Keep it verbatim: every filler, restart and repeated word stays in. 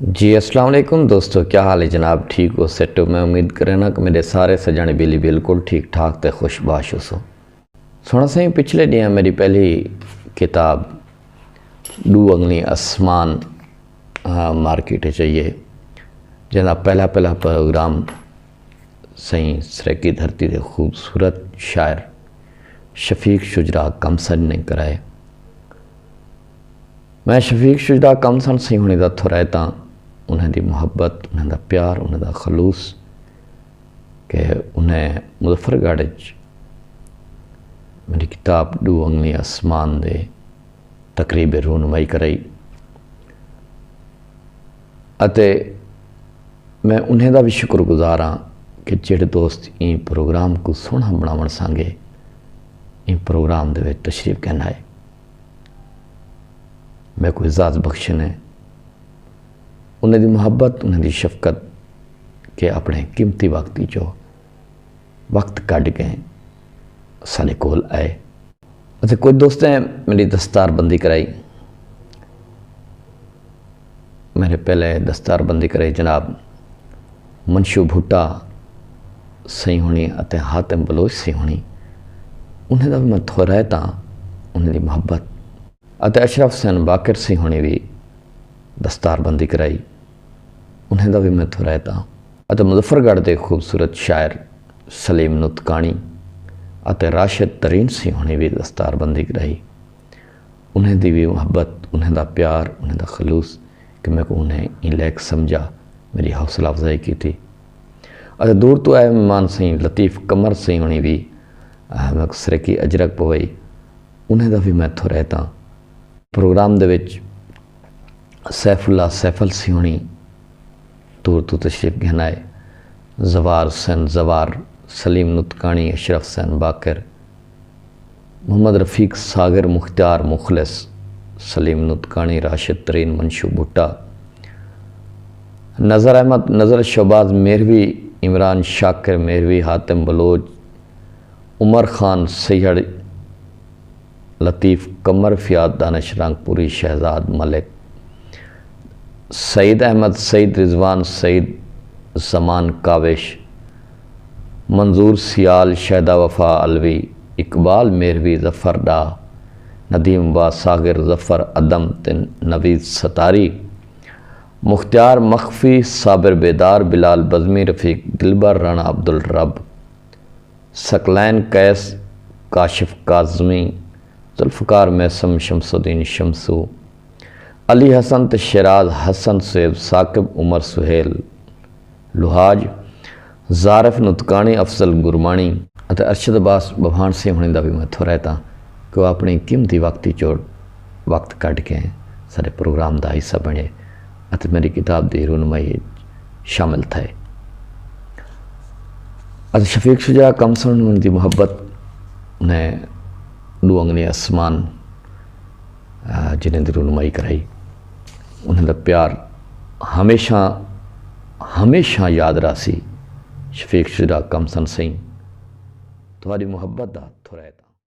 جی السلام علیکم دوستو، کیا حال ہے جناب؟ ٹھیک ہو، سیٹ ہو؟ میں امید کرنا کہ میرے سارے سجن بیلی بالکل ٹھیک ٹھاک تے خوش باش ہو سو۔ سونا سائیں، پچھلے ڈیاں میری پہلی کتاب ڈو انگلی اسمان، آ، مارکیٹ چ آئی ہے، جناب۔ پہلا پہلا پروگرام سائیں سرائیکی دھرتی دے خوبصورت شاعر شفیق شجرا کمسن نے کرائے۔ میں شفیق شجرا کمسن سائیں ہونی دا تھورائتاں، انہیں دی محبت، انہیں دا پیار، انہیں دا خلوص کہ انہیں مظفر گڑھ وچ میری کتاب ڈو انگلی آسمان دے تقریب رونمائی کرائی، اتے میں انہیں دا بھی شکر گزار ہاں کہ جڑے دوست این پروگرام کو سوہنا بناون سانگے این پروگرام دے وچ تشریف گھن آئے۔ میں کو اعزاز بخشن ہے، انہیں دی محبت، انہیں دی شفقت کہ اپنے قیمتی وقت جو وقت کڈ کے سارے کول آئے۔ اچھا، کچھ دوستیں میری دستار بندی کرائی، میرے پہلے دستار بندی کرائی جناب منشو بھٹا سائیں ہونی اتے حاتم بلوچ سائیں ہونی، انہیں دا بھی میں تھورائتاں، انہیں دی محبت۔ اتے اشرف حسین باقر سائیں ہونی بھی دستار بندی کرائی، انہیں دا بھی میں تھورائتاں۔ اتے مظفر گڑھ دے خوبصورت شاعر سلیم نطقانی اتے راشد ترین سائیں ہونی بھی دستار بندی کرائی، انہیں دی بھی محبت، انہیں دا پیار، انہیں دا خلوص کہ میں کو انہیں این لیک سمجھا، میری حوصلہ افزائی کی تھی۔ اتے دور تو آئے مہمان سائیں لطیف قمر سائیں ہونی بھی، آ، میں کو سرکی اجرک پوائی، انہیں دا بھی میں تھورائتاں۔ پروگرام دے وچ سیف اللہ سیفل سیوݨی دور توں تشریف گھن آئے، زوار حسین زوار، سلیم نطقانی، اشرف حسین باقر، محمد رفیق ساغر، مختیار مخلص، سلیم نطقانی، راشد ترین، منشو بھٹا، نذر احمد نذر، شہباز مہروی، عمران شاکر مہروی، حاتم بلوچ، عمر خان سیہڑ، لطیف قمر، فیاض دانش رنگ پوری، شہزاد ملک، سعید احمد سعید، رضوان سعید، زمان کاوش، منظور سیال، شہدا وفا علوی، اقبال مہروی، ظفر ڈاہ، ندیم با ساغر، ظفر ادم تے نوید ستاری، مختیار مخفی، صابر بیدار، بلال بزمی، رفیق دلبر، رانا عبدالرب، ثقلین قیس، کاشف کاظمی، ذوالفقار میثم، شمس الدین شمسو، علی حسن تے شیراز حسن، سیب ثاقب، عمر سہیل لوہاج، ظارف نطقانی، افضل گرمانی اتے ارشد عباس ببھان سئیں ہوݨیں دا وی میں تھورائتاں کہ او اپݨے قیمتی وقت اچوں وقت کڈھ کے ساݙے پروگرام دا حصہ بݨے اتے میݙی کتاب دی رونمائی اچ شامل تھئے۔ اتے شفیق شجاع کمسن ہوݨیں دی محبت نے ݙو انگلیں اسمان، آ، جنہیں دی رونمائی کرائی۔ انہیں دا پیار ہمیشہ، ہمیشہ یاد رہسی۔ شفیق شجاع کمسن سئیں، تہاݙی محبت دا تھورائتاں۔